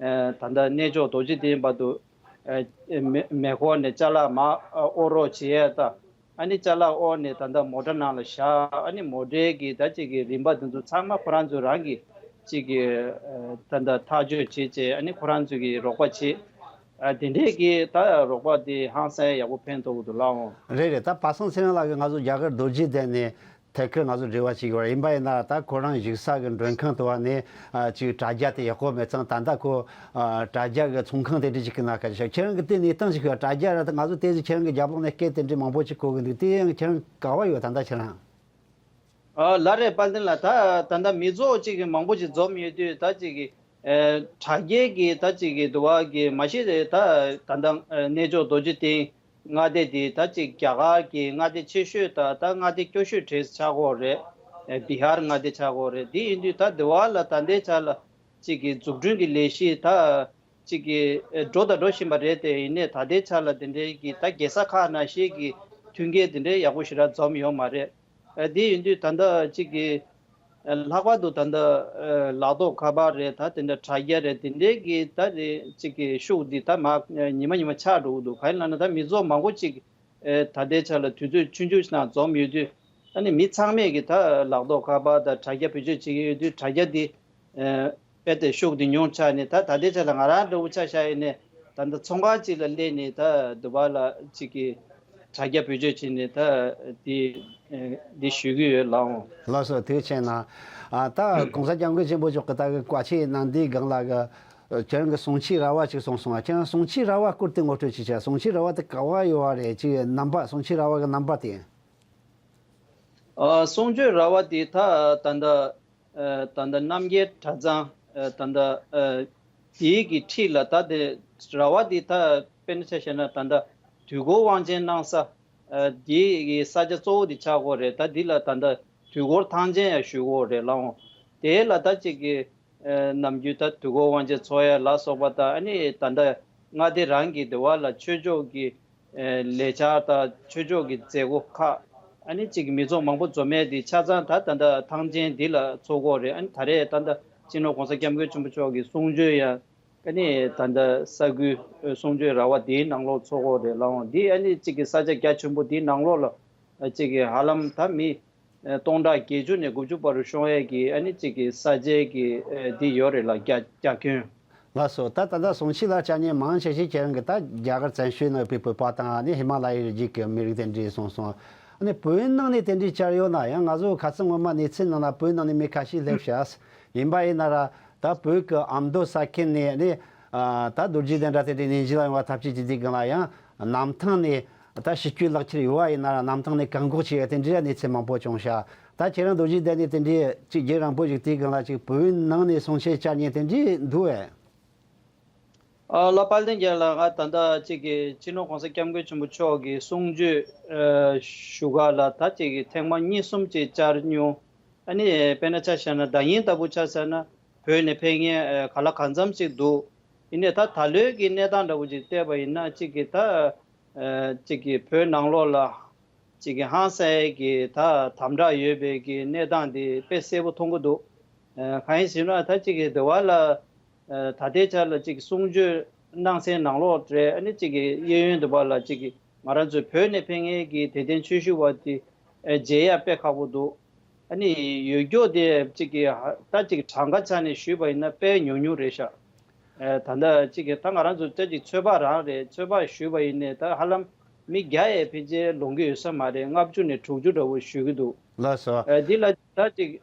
ཨེ་ད་ལྟ་གནས་མཆོག་རྡོ་རྗེ་གདན་བར་དུ་ཨེ་མེ་མེ་འཁོར་ནས་ཅ་ལག་མར་ཨེ་དབོར་རོགས་བྱེད་ཡས་དང་། ཨ་ནི་ཅ་ལག་དབོར་ནས་ད་ལྟ་མོ་ཊ་ནང་ལ་བཞག་ཨ་ནི་མོ་ཊའི་གི་ད་ཅིག་གི་རིན་པ་དེ་ཚོ་ཚང་མ་ཁོ་རང་ཚོ་རང་གི་ཅིག་གི་ཨེ་ད་ལྟ་ཐག་གཅོད་བྱེད་བྱས། ཨ་ནི་ཁོ་རང་ཚོ་གི་རོགས་པ་བྱེད། ཨ་དེ་འདྲས་གི་ད་རོགས་པ་དེ་ཧང་སང་ཡག་པོ་ཕན་ཐོགས་ཀྱི་འདུག་ལགས་འོང་། རེད་རེད། ད་པ་སངས་ཚེ་རིང་ལགས་ཀྱིས་ང་ཚོ་རྒྱ་གར་རྡོ་རྗེ་གདན་ནས་ཐད་ཀར་ང་ཚོ་འབྲེལ་བ་བྱེད་ཀྱི་ཡོད་རེད། ཡིན་པ་ཡིན་ན་ད་ཁོ་རང་བཞུགས་ས་གི་མགྲོན་ཁང་དུ་བ་ནས་ཨ་ཅིག་དྲ་རྒྱ་དེ་ཡག་པོ་མེད་ཙང་། ད་ལྟ་ཁོ་ཨ་དྲ་རྒྱ་གི་ཚོང་ཁང་དེ་འདྲ་ཅིག་གི་ནང་ཁ་ཤག་ཁྱེད་རང་གི་དེ་གནས་སྟངས་ཅིག་གི་དྲ་རྒྱ་ར། ད་ང་ཚོ་དེ་ཚོ་ཁྱེད་རང་གི་རྒྱབ་ལོགས་ནས་སྐད་དེ་འདྲ་མང་པོ་ཅིག་གོ་གི་འདུག་དེ་ཡང་ཁྱེད་རང་ག་བ་ཡོད། ད་ལྟ་ཁྱེད་རང་ ཨ་ལགས་རེད། དཔལ་ལྡན་ལགས། ད་ད་ལྟ་མི་ཚོགས་གཅིག་གི་མང་པོ་ཅིག་འཛོམས་ཡོད་དུས། ད་གཅིག་གི་ཨེ་དྲ་རྒྱའི་གི་ད་གཅིག་གི་འདུ་བ་གི་མ་གཞི་རེད། ད་ད་ལྟ་ཨེ་གནས་མཆོག་རྡོ་རྗེ་གདན་མངའ་སྡེ་འདི་ད་གཅིག་རྒྱ་གར་གྱི་མངའ་སྡེ་ཆེ་ཤོས་དང་ད་མངའ་སྡེ་སྐྱོ་ཤོས་གྲས་ཆགས་ཀྱི་ཡོད་རེད། ཨེ་བི་ཧར་མངའ་སྡེ་ཆགས་ཀྱི་ཡོད་རེད། དེ་ཡིན་དུས་ད་འདི་བ་ལ་ད་ལྟའི་ཆ་ལ་གཅིག་གི་འཛུགས་སྐྲུན་གྱི་ལས་གཞི་ད་གཅིག་གི་ཨེ་འགྲོ་དང་འགྲོ་བཞིན་པ་རེད་དེ། ཡིན་ནའི་ད་ལྟའི་ཆ་ལ་དེ་འདྲའི་གི་ད་རྒྱལ་ས་ཁག་ནང་བཞིན་གྱི་མཐུན་རྐྱེན་དེ་འདྲའི་ཡག་པོ་ཞེ་དྲག་འཛོམས་ཡོད་མ་རེད། ཨེ་དེ་ཡིན་དུས་ད་ལྟ་གཅིག་གི་ལྷག་པར་དུ་ད་ལྟ་ལག་ཐོགས་ཁ་པར་རེད། ད་དེ་འདྲ་དྲ་རྒྱ་རེད། དེ་འདྲའི་གི་ད་རེད་གཅིག་གི་ཤུགས་འདི་ད་མར་ཉི་མ་ཉི་མ་ཆག་འགྲོ་གི་འདུག་གང་ཡིན་ལབ་ན་ད་མི་ཚོགས་མང་པོ་ཅིག་ད་ལྟའི་ཆ་ལ་དུས་ཚོད་ཆུང་ཆུང་ནང་འཛོམས་ཡོད་དུས། ཨ་ནི་མི་ཚང་མས་གི་ད་ལག་ཐོགས་ཁ་པར་དང་དྲ་རྒྱ་བེད་སྤྱོད་བྱེད་ཀྱི་ཡོད་དུས། དྲ་རྒྱ་འདི་དཔེ་དེ་ཤུགས་འདི་ཉུང་ཆགས་ནས། ད་ད་ལྟའི་ཆ་ལ་ང་རང་འདྲ་བོ་ཆ་བཞག་ཡིན་ནས་ད་ལྟ་ཚོང་ཁང་ཅིག་ལ་སླེབས་ནས་ད་འདི་བ་ལ་ཅིག་གི་དྲ་རྒྱ་བེད་སྤྱོད་བྱས་ནས་ད་འདི་འདི་ཞུ་གི་ཡོད་ལགས་འོང་། ལགས་སོ། ཐུགས་རྗེ་ཆེ་གནང་། ཨ་ད་༸གོང་ས་༸སྐྱབས་མགོན་ཆེན་པོ་མཆོག་གི་ད་གི་བཀའ་ཆད་གནང་དུས་སྒང་ལ་གི་ཁྱེད་རང་གི་གསུང་ཆོས་ར་བ་ཅིག་གསུངས་སོང་ང་། ཁྱེད་རང་གསུང་ཆོས་ར་བ་སྐོར་དེ་ངོ་སྤྲོད་ཅིག་བྱས། གསུང་ཆོས་ར་བ་དེ་ག་བ་ཡོད་བ་རེད། ཅིག་རྣམ་པ། གསུང་ཆོས་ར་བ་གི་རྣམ་པ་དེ། ཨ་གསུང་ཆོས་ར་བ་དེ་ད་ད་ལྟ་ཨ་ད་ལྟ་རྣམ་རྒྱལ་གྲྭ་ཚང་། ཨ་ད་ལྟ་ཨ་དེའི་གི་འཁྲིས་ལ་ད་དེ་ར་བ་དེ་ད་དཔེར་ན་ཆ་བཞག་ན་ད་ལྟ་དུས་འཁོར་དབང་ཆེན་གནང་ས། ཨ་དེའི་གི་ས་ཆ་གཙོ་བོ་དེ་ཆགས་ཀྱི་ཡོད་རེད། ད་འདི་ལ་ད་ལྟ་དུས་འཁོར་ཐང་ཆེན་ཡང་ཞུ་གི་ཡོད་རེད་ལགས་འོང་། དེ་ལ་ད་ཅིག་གི་ཨ་ནམ་རྒྱུན་ད་དུས་འཁོར་དབང་ཆེན་འཚོགས་ཡ་ལ་སོགས་པ་དང་། ཨ་ནི་ད་ལྟ་མངའ་སྡེ་རང་གི་འདི་བ་ལ་ཆོས་ཕྱོགས་ཀྱི་ཨ་ལས་འཆར་དང་ཆོས་ཕྱོགས་ཀྱི་མཛད་སྒོ་ཁག། ཨ་ནི་གཅིག་གི་མི་ཚོགས་མང་པོ་འཛོམས་ཡས་འདི་ཆ་ཚང་ད་ད་ལྟ་ཐང་ཆེན་འདི་ལ་འཚོགས་ཀྱི་ཡོད་རེད། ཨ་ནི་ད་རེས་ད་ལྟ་སྤྱི་ནོར་༸གོང་ས་༸སྐྱབས་མགོན་ཆེན་པོ་མཆོག་གི་གསུང་ཆོས་ཡང་ཨ་ནི་ད་ལྟ་ས་ཁུལ་གསུང་ཆོས་ར་བ་འདིའི་ནང་ལོགས་འཚོགས་ཀྱི་ཡོད་རེད་ལགས་འོང་། འདི་ཨ་ནི་གཅིག་གི་ས་ཆ་རྒྱ་ཆེན་པོ་འདིའི་ནང་ལོགས་ལ་གཅིག་གི་ཧ་ལམ་ད་མི་ཨ་སྟོང་ཕྲག་བརྒྱད་ཅུ་ནས་དགུ་བཅུ་བར་དུ་ཤོང་ཡས་ཀྱི་ཨ་ནི་གཅིག་གི་ས་ཆའི་གི་ཨ་འདི་ཡོད་རེད་ལགས། རྒྱ་རྒྱ་ཁྱོན། ལགས་སོ། ད་ད་ལྟ་གསུང་ཆོས་ལ་བཅར་མཁན་མང་ཆེ་ཤོས་ཁྱེད་རང་གི་ད་རྒྱ་གར་བཙན་བྱོལ་ནང་ཡོད་པའི་བོད་པ་དང་། ཨ་ནི་ཧི་མ་ལ་ཡའི་རི་རྒྱུད་ཀྱི་མི་རིགས་དེ་འདྲ་སོང་སོང་། ཨ་ནི་བོད་ནང་ནས་དེ་འདྲ་བཅར་ཡོད་ན་ཡང་། ང་ཚོ་ཁ་སང་སྔོན་མ་གནས་ཚུལ་ནང་ལ་བོད་ནང་ནས་མི་ཁ་ཤས་སླེབས་ཤག་ཡིན་པ་ཡིན་ན་ར་ད་བོད་ཀྱི་ཨ་མདོ་ས་ཁུལ་ནས། ཨ་ནི་ཨ་ད་རྡོ་རྗེ་གདན་འདྲ་དེ་འདྲ་གནས་མཇལ་ལ་ཡོང་བ་ཐབས་ཤེས་བྱེད་དུས་སྒང་ལ་ཡང་གནམ་ཐང་ནས་ད་ཞི་རྒོལ་ལག་ཁྱེར་ཡོད་པ་ཡིན་ན་ར་གནམ་ཐང་ནས་བཀག་འགོག་བྱས་ཡོད་དེ་འདྲའི་གནས་ཚུལ་མང་པོ་བྱུང་ཤག་ད་ཁྱེད་རང་རྡོ་རྗེ་གདན་ནས་དེ་འདྲའི་ཅིག་རྒྱུན་རིང་པོ་ཞིག་དེའི་སྒང་ལ་ཅིག་བོད་ནང་ནས་གསུང་ཆོས་བཅར་མཁན་དེ་འདྲའི་འདུག་གས། ཨ་ལགས། དཔལ་ལྡན་རྒྱལ་ལགས། ང་ད་ལྟ་ཅིག་གི་སྤྱི་ནོར་༸གོང་ས་༸སྐྱབས་མགོན་ཆེན་པོ་མཆོག་གི་གསུང་ཆོས་ཨ་བཞུགས་སྒར་ལ་ད་ཅིག་གི་ཐེངས་མ་གཉིས་གསུམ་ཅིག་བཅར་མྱོང་། ཨ་ནི་དཔེར་ན་ཆ་བཞག་ན་ཟླ་ཉིན་ལྟ་བུ་ཆ་བཞག་ན་བོད་ནས་ཕེབས་མཁན་ཨ་ག་ལ་གང་འཚམ་ཅིག་འདུག་ཡིན་ནའི་ད་ད་ལོའི་གི་གནས་སྟངས་འདྲ་བོ་ཅིག་བལྟས་པ་ཡིན་ན། ཅིག་གི་ད་ཨ་ཅིག་གི་བོད་ནང་ལོགས་ལ་ཅིག་གི་ཧང་སངས་ཡས་ཀྱི་ད་དམ་དྲག་ཡོད་པའི་གི་གནས་སྟངས་དེ་དཔེ་གསལ་པོ་མཐོང་གི་འདུག་ཨ་གང་ཡིན་ཟེར་ན་ད་ཅིག་གི་འདི་བ་ལ་ཨ་ད་ལྟའི་ཆ་ལ་ཅིག་གསུང་ཆོས་གནང་སའི་ནང་ལོགས་རེད། ཨ་ནི་ཅིག་གི་གཡས་གཡོན་འདི་བ་ལ་ཅིག་གི་ང་རང་ཚོའི་བོད་ནས་ཕེབས་མཁན་གྱི་དད་ལྡན་ཆོས་ཞུ་བ་དེ་ཨ་མཇལ་ཡ་དཔེ་ཁག་པོ་འདུག་ཨ་ནི་ཡོད་རྒྱུ་དེ་ཅིག་གི་ཧ་ད་ཅིག་གྲངས་ཀ་ཆ་ནས་ཞུས་པ་ཡིན་ན་དཔེ་ཉུང་ཉུང་རེད་ཤག་ཨ་ད་ལྟ་ཅིག་གི་ད་ང་རང་ཚོ་ད་ཅིག་ཚོད་དཔག་རང་རེད། ཚོད་དཔག་ཞུས་པ་ཡིན་ནའི་ད་ཧ་ལམ་མི་བརྒྱ་ཡས་ཕལ་ཆེར་ལོངས་ཀྱི་ཡོད་ས་མ་རེད། ལྔ་བཅུ་ནས་དྲུག་ཅུ་འདྲ་བོ་ཞུ་གི་འདུག་ལགས་སོ། ཨ་འདི་ལ་ད་ཅིག་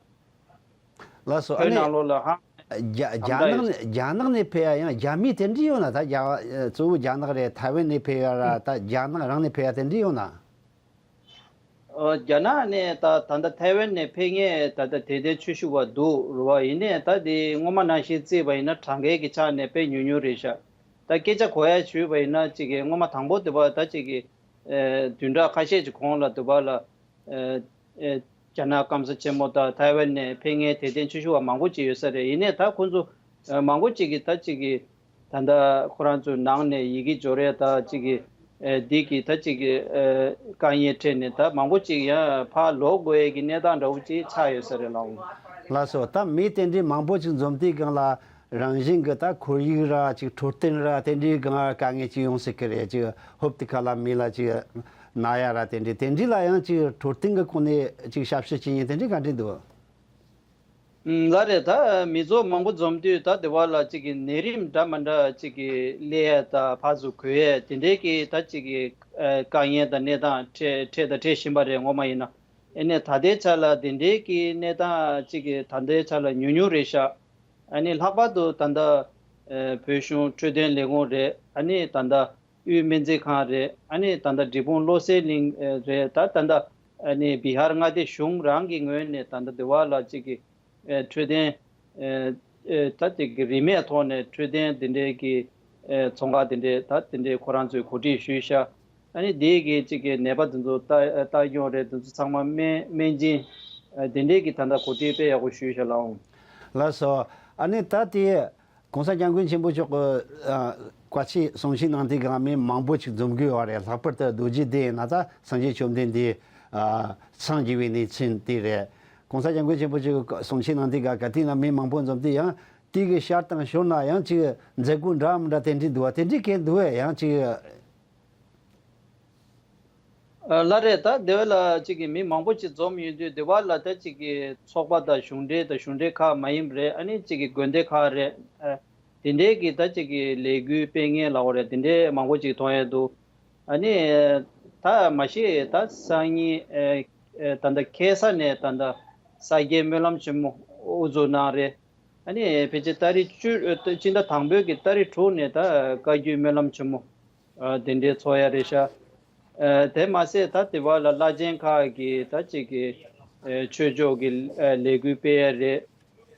ལགས་སོ། ཨ་བོད་ནང་ནི་ལོགས་ལ་ཧང་རྒྱ་རྒྱ་ནག་ནས་རྒྱ་ནག་ནས་ཕེབས་ཡ་ཡང་རྒྱ་མི་དེ་འདྲ་ཡོད་ན། ད་རྒྱ་གཙོ་བོ་རྒྱ་ནག་རེད། ཐའེ་ཝན་ནས་ཕེབས་ཡ་ར་ད་རྒྱ་ནག་རང་ནས་ཕེབས་ཡ་དེ་འདྲ་ཡོད་ན། ཨོ་རྒྱ་ནག་ནས་ད་ད་ལྟ་ཐའེ་ཝན་ནས་ཕེབས་མཁན་ད་ལྟ་དད་ལྡན་ཆོས་ཞུ་བ་འདུག་རེད་བ། ཡིན་ནའི་ད་དེ་སྔོན་མ་ནང་བཞིན་བརྩིས་པ་ཡིན་ན་གྲངས་ཀའི་གི་ཆ་ནས་དཔེ་ཉུང་ཉུང་རེད་ཤག་ད་སྐད་ཆ་གོ་ཡ་ཞུས་པ་ཡིན་ན་ཅིག་གི་སྔོན་མ་དང་པོ་དེ་བ་ད་ཅིག་གི་ཨེ་བདུན་ཕྲག་ཁ་ཤས་ཀྱི་གོང་ལ་དེ་བ་ལ་ཨེ་ཨེ་རྒྱ་ནག་སྐམ་ས་ཆེན་མོ་དང་ཐའེ་ཝན་ནས་ཕེབས་མཁན་དད་ལྡན་ཆོས་ཞུ་བ་མང་པོ་ཅིག་ཡོད་ས་རེད། ཡིན་ནའི་ད་ཁོང་ཚོ་ཨ་མང་པོ་ཅིག་གིས་ད་ཅིག་གིས་ད་ལྟ་ཁོ་རང་ཚོའི་ནང་ནས་ཡི་གེ་འབྱོར་ཡས་ད་ཅིག་གིས་ཨེ་འདི་གི་ད་ཅིག་གིས་ཨེ་དཀའ་ངལ་འཕྲད་ནས་ད་མང་པོ་ཅིག་ཡང་ཕར་ལོག་དགོས་ཡས་ཀྱི་གནས་སྟངས་འདྲ་བོ་ཅིག་ཆགས་ཡོད་ས་རེད་ལགས། ལགས་སོ། ད་མི་དེ་འདྲའི་མང་པོ་ཅིག་འཛོམས་དུས་སྒང་ལ་རང་བཞིན་གྱི་ད་ཁོར་ཡུག་ར་ཅིག་འཕྲོད་བསྟེན་ར་དེ་འདྲའི་སྒང་དཀའ་ངལ་ཅིག་ཡོང་སྲིད་ཀྱི་རེད། ཅིག་ཧོབ་ཏེ་ཁ་ལ་མི་ལ་ཅིག་ན་ཡ་ར་དེ་འདྲའི་དེ་འདྲའི་ལ་ཡང་ཅིག་འཕྲོད་བསྟེན་གྱི་སྐོར་ནས་ཅིག་ཞབས་ཞུ་བྱེད་མཁན་དེ་འདྲའི་ག་འདྲ་འདུག་ལགས་རེད། ད་མི་ཚོགས་མང་པོ་འཛོམས་དུས་ད་དེ་བ་ལ་ཅིག་གི་ནད་རིམས་འདྲ་མི་འདྲ་ཅིག་གི་སླེབས་ཡས་ད་ཕར་ཚུར་འགོས་ཡས་དེ་འདྲའི་གི་ད་ཅིག་གི་ཨ་དཀའ་ངལ་དང་གནས་སྟངས་འཕྲད་འཕྲད་དང་འཕྲད་བཞིན་པ་རེད། ངོ་མ་ཡིན་ན་ཨེ་ནས་ད་ལྟའི་ཆ་ལ་དེ་འདྲའི་གི་གནས་སྟངས་ཅིག་གི་ད་ལྟའི་ཆ་ལ་ཉུང་ཉུང་རེད་ཤག་ཨ་ནི་ལྷག་པར་དུ་ད་ལྟ་ཨ་བོད་གཞུང་འཕྲོད་བསྟེན་ལས་ཁུངས་རེད། ཨ་ནི་ད་ལྟ་དབུས་སྨན་རྩིས་ཁང་རེད། ཨ་ནི་ད་ལྟ་འབྲས་སྤུངས་བློ་གསལ་གླིང་ཨེ་རེད། ད་ད་ལྟ་ ཨ་ནི་བི་ཧར་མངའ་སྡེ་གཞུང་རང་གི་ངོས་ནས་ད་ལྟ་འདི་བ་ལ་གཅིག་གི་ཨེ་འཕྲོད་བསྟེན་ཨེ་ཨེ་ད་གཅིག་གི་རིན་མེད་ཐོག་ནས་འཕྲོད་བསྟེན་འདི་འདྲའི་གི་ཨེ་ཚོང་ཁང་འདི་འདྲའི་ད་འདི་འདྲའི་ཁོ་རང་ཚོས་གོ་སྒྲིག་ཞུས་ཤག་ཨ་ནི་དེའི་གི་གཅིག་གི་ནད་པ་འདི་ཚོ་ལྟ་ལྟ་སྐྱོང་རེད། འདི་ཚོ་ཚང་མ་སྨན་སྨན་སྦྱིན་ཨེ་འདི་འདྲའི་གི་ད་ལྟ་གོ་སྒྲིག་དཔེ་ཡག་པོ་ཞུས་ཤག་ལགས་འོང་། ལགས་སོ། ཨ་ནི་ད་དེ་༸གོང་ས་༸སྐྱབས་མགོན་ཆེན་པོ་མཆོག་གི་ཨ་བཀའ་ཆོས་གསུང་ཆོས་གནང་དུས་སྒང་མི་མང་པོ་ཅིག་འཛོམས་དགོས་པ་རེད། ལྷག་པར་དུ་རྡོ་རྗེ་གདན་ན་ད་སངས་རྒྱས་བཅོམ་ལྡན་འདས་ཨ་འཚང་རྒྱ་བའི་གནས་ཚུལ་དེ་རེད། ༸གོང་ས་༸སྐྱབས་མགོན་ཆེན་པོ་མཆོག་གི་གསུང་ཆོས་གནང་དུས་སྒང་ག་དུས་ན་མི་མང་པོ་འཛོམས་དུས་ཡང་དེ་གི་ཤར་དང་ཞོར་ན་ཡང་ཅིག་མཛད་སྒོ་འདྲ་མི་འདྲ་དེ་འདྲ་འདུག་པ། དེ་འདྲ་གས་འདུག་པས། ཡང་ཅིག་ཨ་ལགས་རེད། ད་དེ་བས་ལ་གཅིག་གི་མི་མང་པོ་ཅིག་འཛོམས་ཡོང་དུས་དེ་བ་ལ་ད་གཅིག་གི་ཚོགས་པ་དང་གཞུང་འབྲེལ་དང་གཞུང་འབྲེལ་ཁག་མ་ཡིན་པ་རེད། ཨ་ནི་གཅིག་གི་དགོན་སྡེ་ཁག་རེད། ཨ་དེ་འདྲའི་གི་ད་གཅིག་གི་ལས་འགུལ་སྤེལ་མཁན་ལབ་དགོས་རེད། དེ་འདྲའི་མང་པོ་ཅིག་མཐོང་ཡ་འདུག་ཨ་ནི་ད་མ་གཞི་ད་སང་ཉིན་ཨ་ཨ་ད་ལྟ་ཁ་སང་ནས་ད་ལྟ་ས་སྐྱའི་སྨོན་ལམ་ཆེན་མོ་དབུ་འཛུགས་གནང་རེད། ཨ་ནི་ཕལ་ཆེར་ཏ་རིག་བཅུ་ཨ་སྤྱི་ཟླ་དང་པོའི་གི་ཏ་རིག་དྲུག་ནས་ད་བཀའ་བརྒྱུད་སྨོན་ལམ་ཆེན་མོ་ཨ་དེ་འདྲའི་ཚོགས་ཡ་རེད་ཤག་ཨ་དེ་མ་ཟད་ད་དེ་བ་ལ་བླ་ཆེན་ཁག་གི་ད་ཅིག་གི་ཨ་ཆོས་ཕྱོགས་ཀྱི་ཨ་ལས་འགུལ་སྤེལ་ཡ་རེད།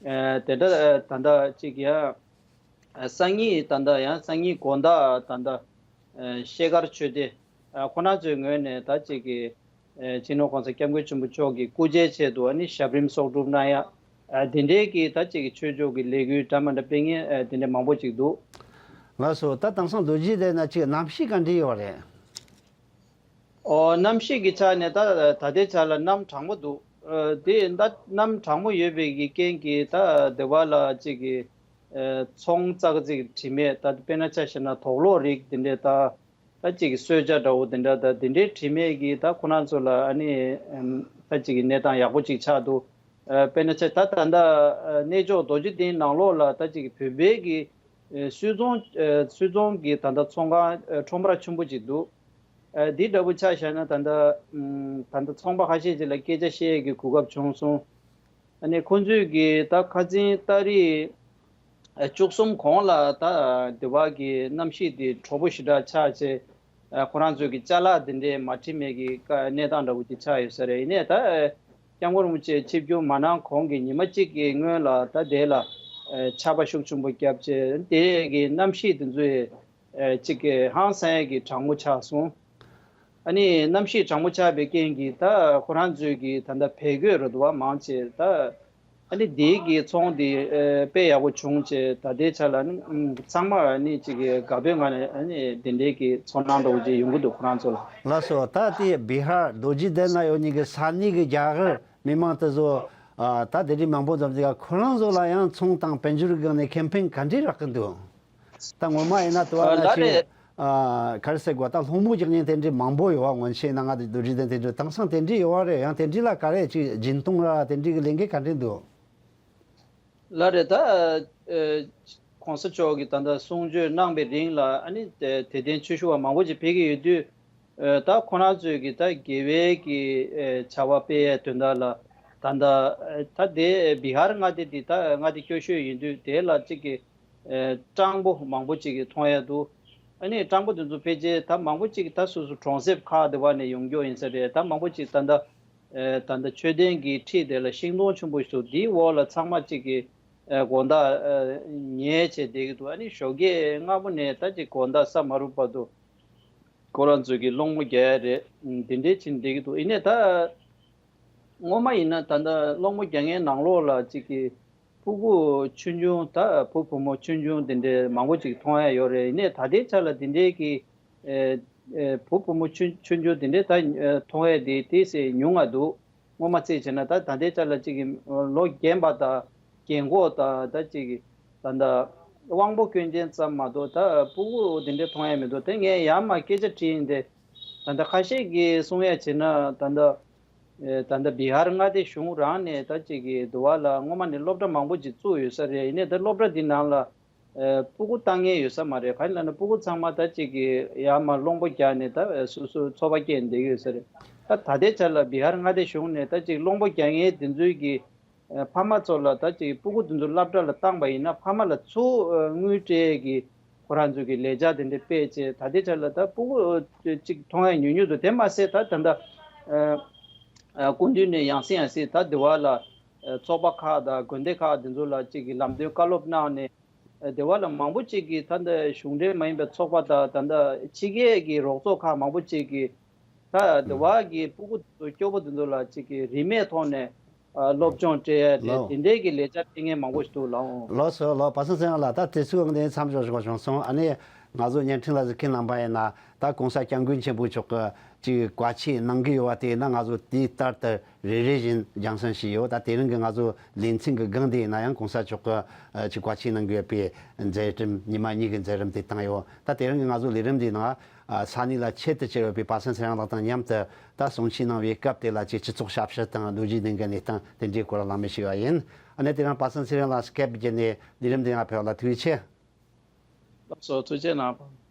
ཨ་དེ་འདྲ་ཨ་ད་ལྟ་ཅིག་ཡ་ཨ་སང་ཉིན་ད་ལྟ་ཡང་སང་ཉིན་དགོང་དག་ད་ལྟ་ཨ་ཤེལ་དཀར་ཆོས་སྡེ་ཨ་ཁོ་ན་ཚོའི་ངོས་ནས་ད་ཅིག་གི་ཨ་སྤྱི་ནོར་༸གོང་ས་༸སྐྱབས་མགོན་ཆེན་པོ་མཆོག་གི་སྐུ་ཕྱྭའི་ཆེད་དུ་ཨ་ནི་ཞབས་རིམ་གསོག་སྒྲུབ་གནང་ཡ། ཨ་དེ་འདྲའི་གི་ད་ཅིག་གི་ཆོས་ཕྱོགས་ཀྱི་ལས་འགུལ་འདྲ་མི་འདྲ་སྤེལ་མཁན་ཨ་དེ་འདྲ་མང་པོ་ཅིག་འདུག་ལགས་སོ། ད་དེང་སང་རྡོ་རྗེ་གདན་ན་ཅིག་གནམ་གཤིས་ག་འདྲ་ཡོད་རེད། ཨོ་གནམ་གཤིས་ཀྱི་ཆ་ནས་ད་ད་ལྟའི་ཆ་ལ་གནམ་གྲང་མོ་འདུག་ཨ་དེ་ད་གནམ་གྲང་མོ་ཡོད་པའི་གི་རྐྱེན་གྱིས་ད་དེ་བ་ལ་ཅིག་གི་ཨ་ཚོང་ཙག་ཙིག་དྲི་མེད། ད་དཔེར་ན་ཆ་བཞག་ན་དོག་ལོག་རིགས་དེ་འདྲའི་ད་ད་ཅིག་གི་གསོལ་ཇ་འདྲ་བོ་དེ་འདྲ་ད་དེ་འདྲའི་དྲི་མེད་ཀྱི་ད་ཁོ་རང་ཚོ་ལ་ཨ་ནི་ཨམ་ད་ཅིག་གི་གནས་སྟངས་ཡག་པོ་ཅིག་ཆགས་འདུག་ཨ་དཔེར་ན་ཆ་ད་ད་ལྟ་ཨ་གནས་མཆོག་རྡོ་རྗེ་གདན་ནང་ལོགས་ལ་ད་ཅིག་གི་བོད་པའི་གི་ཨ་སུད་ཚོང་ཨ་སུད་ཚོང་གི་ད་ལྟ་ཚོང་ཁང་ཨ་ཁྲོམ་ར་ཆེན་པོ་ཅིག་འདུག་ཨ་འདི་འདྲ་བོ་ཆ་བཞག་ན་ད་ལྟ་ཨམ་ད་ལྟ་ཚོང་པ་ཁ་ཤས་ཅིག་ལ་སྐད་ཆ་བཤད་ཡས་ཀྱི་གོ་སྐབས་བྱུང་སོང་། ཨ་ནི་ཁོང་ཚོས་ཀྱིས་ད་ཁ་སང་ཏ་རིག་ཨ་བཅུ་གསུམ་གོང་ལ་ད་དེ་བ་གི་གནམ་གཤིས་དེ་དྲོ་པོ་ཞེ་དྲག་ཆགས་བྱས། ཨ་ཁོ་རང་ཚོས་ཀྱི་ཅ་ལག་དེ་འདྲའི་མ་འཁྲིད་མེད་ཀྱི་ཀ་གནས་སྟངས་འདྲ་བོ་ཅིག་ཆགས་ཡོད་ས་རེད། ཡིན་ནའི་ད་ཨ་སྐྱབས་མགོན་རིན་པོ་ཆེ་ཆིབས་བསྒྱུར་མ་གནང་གོང་གི་ཉི་མ་གཅིག་གི་སྔོན་ལ་ད་དེ་ལ་ཨ་ཆར་པ་ཤུགས་ཆེན་པོ་བརྒྱབ་བྱས། དེ་གི་གནམ་གཤིས་དེ་ཚོས་ཨ་གཅིག་གི་ཧང་སང་ཡས་ཀྱི་གྲང་མོ་ཆགས་སོང་། ཨ་ནི་གནམ་གཤིས་གྲང་མོ་ཆགས་པའི་རྐྱེན་གྱིས་ད་ཁོ་རང་ཚོས་ཀྱི་ད་ལྟ་བལ་གོས་རེད་འདུག་པ་མང་ཆེ་ད་ཨ་ནི་དེའི་གི་ཚོང་དེ་ཨ་དཔེ་ཡག་པོ་བྱུང་བྱས། ད་ལྟའི་ཆ་ལ་ནི་ཨམ་ཚང་མ་ཨ་ནི་གཅིག་གི་དགའ་པོའི་ངང་ནས་ཨ་ནི་དེ་འདྲའི་གི་ཚོར་སྣང་འདྲ་བོ་ཅིག་ཡོང་གི་འདུག་ཁོ་རང་ཚོ་ལ། ལགས་སོ། ད་དེ་བི་ཧར་རྡོ་རྗེ་གདན་ན་ཡོད་མཁན་གྱི་ས་གནས་ཀྱི་རྒྱ་གར་མི་མང་དེ་ཚོ་ཨ་ད་དེ་འདྲའི་མང་པོ་འཛོམས་ཏེ་ཁོ་རང་ཚོ་ལ་ཡང་ཚོང་དང་དཔལ་འབྱོར་གྱི་སྒང་ནས་ཁེ་ཕན་ག་འདྲས་རག་གི་འདུག་ད་ངོ་མ་ཡིན་ན་དུ་བ་ཨ་ན་ལ་ཅིག་རེད། ཨ་ག་རེ་ཟེར་དགོས། ད་སློང་མོ་རྒྱག་མཁན་དེ་འདྲའི་མང་པོ་ཡོད་པ། སྔོན་ཆད་ན་ང་དེ་རྡོ་རྗེ་གདན་དེ་འདྲའི་དེང་སང་དེ་འདྲའི་ཡོད་པ་རེད། ཡང་དེ་འདྲའི་ལ་ག་རེ་ཅིག་སྦྱིན་གཏོང་ར་དེ་འདྲའི་གི་ལས་འགན་ག་འདྲས་འདུག་ལགས་རེད། ད་ཨ་གོང་ས་མཆོག་གིས་ད་ལྟ་གསུང་ཆོས་གནང་པའི་རིང་ལ་ཨ་ནི་དད་ལྡན་ཆོས་ཞུ་བ་མང་པོ་ཅིག་ཕེབས་ཀྱི་ཡོད་དུས། ཨ་ད་ཁོ་རང་ཚོས་ཀྱི་ད་དགེ་བའི་གི་ཨ་བྱ་བ་སྤེལ་ཡའི་དོན་དག་ལ་ད་ལྟ་ཨ་ད་དེ་བི་ཧར་མངའ་སྡེ་འདི་ད་མངའ་སྡེ་སྐྱོ་ཤོས་ཡིན་དུས། དེ་ལ་གཅིག་གི་ཨ་སྤྲང་པོ་མང་པོ་ཅིག་གི་མཐོང་ཡ་འདུག་ཨ་ནི་སྤྲང་པོ་དེ་ཚོ་ཕལ་ཆེར་ད་མང་པོ་ཅིག་ད་སོ་སོ་གྲོང་གསེབ་ཁག་དེ་བ་ནས་ཡོང་རྒྱུ་ཡིན་ས་རེད། ད་མང་པོ་ཅིག་ད་ལྟ་ཨ་ད་ལྟ་མཆོད་རྟེན་གྱི་འཁྲིས་དེ་ལ་ཤིང་སྡོང་ཆེན་པོ་ཞིག་འདུག་འདིའི་འོག་ལ་ཚང་མ་གཅིག་གི་ཨ་དགོང་དག་ཨ་ཉལ་བྱས་བསྡད་ཀྱི་འདུག་ཨ་ནི་ཞོགས་ཀས་སྔ་པོ་ནས་ད་ཅིག་དགོང་དག་ས་མ་རུབ་བར་དུ་ཁོ་རང་ཚོས་ཀྱི་སློང་མོ་རྒྱག་ཡ་རེད། འདི་འདྲའི་ཕྱིན་བསྡད་ཀྱི་འདུག་ཡིན་ནའི་ད་སྔོན་མ་ཡིན་ན་ད་ལྟ་སློང་མོ་རྒྱག་མཁན་ནང་ལོགས་ལ་གཅིག་གི་སྤུ་གུ་ཆུང་ཆུང་། ད་བུ་བུ་མོ་ཆུང་ཆུང་དེ་འདྲའི་མང་པོ་ཅིག་མཐོང་ཡ་ཡོད་རེད། ཡིན་ནའི་ད་ལྟའི་ཆ་ལ་དེ་འདྲའི་གི་ཨེ་ཨེ་བུ་བུ་མོ་ཆུང་ཆུང་ཆུང་དེ་འདྲའི་ད་ཨེ་མཐོང་ཡ་དེ་ཏོག་ཙམ་ཉུང་ང་འདུག་སྔོན་མ་བརྩིས་བྱས་ན། ད་ད་ལྟའི་ཆ་ལ་གཅིག་གི་ལོ་རྒན་པ་དང་རྒན་གོག་དང་། ད་གཅིག་གི་ད་ལྟ་དབང་པོ་སྐྱོན་ཅན་ཙམ་མ་གཏོགས་ད་སྤུ་གུ་དེ་འདྲའི་མཐོང་ཡ་མི་འདུག་དེ་ངས་ཡར་མར་སྐད་ཆ་དྲིས་ཡིན་ཏེ། ད་ལྟ་ཁ་ཤས་ཀྱིས་གསུང་ཡ་བྱས་ན་ད་ལྟ་ཨེ་ད་ལྟ་བི་ཧར་མངའ་སྡེ་གཞུང་རང་ནས་ད་གཅིག་གི་འདི་བ་ལ་སྔོན་མ་ནས་སློབ་གྲྭ་མང་པོ་ཅིག་བཙུགས་ཡོད་ས་རེད། ཡིན་ནའི་ད་སློབ་གྲྭ་འདི་ནང་ལ་ཨེ་སྤུ་གུ་བཏང་མཁན་ཡོད་ས་མ་རེད། གང་ཡིན་ལབ་ན་སྤུ་གུ་ཚང་མ་ད་གཅིག་གི་ཡར་མར་སློང་པོ་རྒྱག་ནས་ད་ཨེ་སོ་སོའི་འཚོ་བ་སྐྱེལ་བསྡད་ཀྱི་ཡོད་ས་རེད། ད་ད་ལྟའི་ཆ་ལ་བི་ཧར་མངའ་སྡེ་གཞུང་ནས་ད་གཅིག་སློང་པོ་རྒྱག་མཁན་དེ་ཚོའི་གི་ཨེ་ཕ་མ་ཚོ་ལ་ད་གཅིག་སྤུ་གུ་དེ་ཚོ་སློབ་གྲྭ་ལ་བཏང་པ་ཡིན་ན་ཕ་མ་ལ་ཚུར་ཨེ་དངུལ་སྤྲད་ཀྱི་ཁོ་རང་ཚོ་གི་ལས་འཆར་དེ་འདྲ་སྤེལ་བྱས། ད་ལྟའི་ཆ་ལ་ད་སྤུ་གུ་ཨེ་གཅིག་མཐོང་ཡ་ཉུང་ཉུང་འདུག་དེ་མ་ཟད་ད་ད་ལྟ་ཨེ་ ཨ་སྐུ་མདུན་ནས་ཡང་སེ་ཡང་སེ་ད་དེ་བ་ལ་ཨ་ཚོགས་པ་ཁག་དང་དགོན་སྡེ་ཁག་དེ་ཚོ་ལ་གཅིག་གི་ལམ་སྟོན་བཀའ་སློབ་གནང་ནས། ཨ་དེ་བ་ལ་མང་པོ་གཅིག་གིས་ད་ལྟ་གཞུང་འབྲེལ་མ་ཡིན་པའི་ཚོགས་པ་དང་ད་ལྟ་ཕྱི་རྒྱལ་གྱི་རོགས་ཚོགས་ཁག་མང་པོ་གཅིག་གིས་ད་དེ་བ་གི་སྤུ་གུ་དེ་ཚོ་སྐྱོ་པོ་དེ་ཚོ་ལ་གཅིག་གི་རིན་མེད་ཐོག་ནས་ཨ་སློབ་སྦྱོང་སྤྲད་ཡ་དེ་ལའོ། དེ་འདྲའི་གི་ལས་འཆར་སྤེལ་མཁན་མང་པོ་ཞིག་འདུག་ལགས། ལགས་སོ་ལགས། པ་སངས་ཚེ་རིང་ལགས། ད་དུས་ཚོད་འདི་མཚམས་འཇོག་བཞག་བྱུང་སོང་། ཨ་ནི་ང་ཚོ་བརྙན་འཕྲིན་ལ་གཟིགས་མཁན་རྣམ་པ་ཡིན་ན་ད་གོང་ས་སྐྱབས་མགོན་ཆེན་པོ་མཆོག་གི་ཅིག་བཀའ་ཆོས་གནང་གི་ཡོད་པ་དེ་ཡིན་ན། ང་ཚོ་དུས་ལྟར་དུ་རེ་རེ་བཞིན་རྒྱང་སྲིང་བྱས་ཡོད། ད་དེ་རིང་གི་ང་ཚོ་ལེ་ཚན་གྱི་སྒང་དེ་ཡིན་ན་ཡང་གོང་ས་མཆོག་གི་ཅིག་བཀའ་ཆོས་གནང་གི་ཡོད་པའི་མཛད་རིམ་ཉི་མ་གཉིས་ཀྱི་མཛད་རིམ་དེ་བཏང་ཡོད། ད་དེ་རིང་གི་ང་ཚོ་ལས་རིམ་འདིའི་ནང་ས་གནས་ལ་ཆེད་དུ་གྱུར་ཡོད་པའི་པ་སངས་ཚེ་རིང་ལགས་དང་མཉམ་དུ་ད་གསུང་ཆོས་གནང་བའི་སྐབས་དེ་ལ་ཅིག་སྤྱི་ཚོགས་ཞབས་ཞུ་དང་ལོ་རྒྱུས་ལྡན་གྱི་གནས་སྟངས་དེ་འདྲའི་སྐོར་གླེང་མོལ་བྱས་པ་ཡིན། ཨ་ནི་དེ་རིང་པ་སངས་ཚེ་རིང་ལགས་སྐད་བརྒྱུད་ནས་ལས་རིམ་འདི་ནང་ཕེབས་པ་ལ་ཐུགས་རྗེ་ཆེ། ལགས་སོ། ཐུགས་རྗེ་གནང་།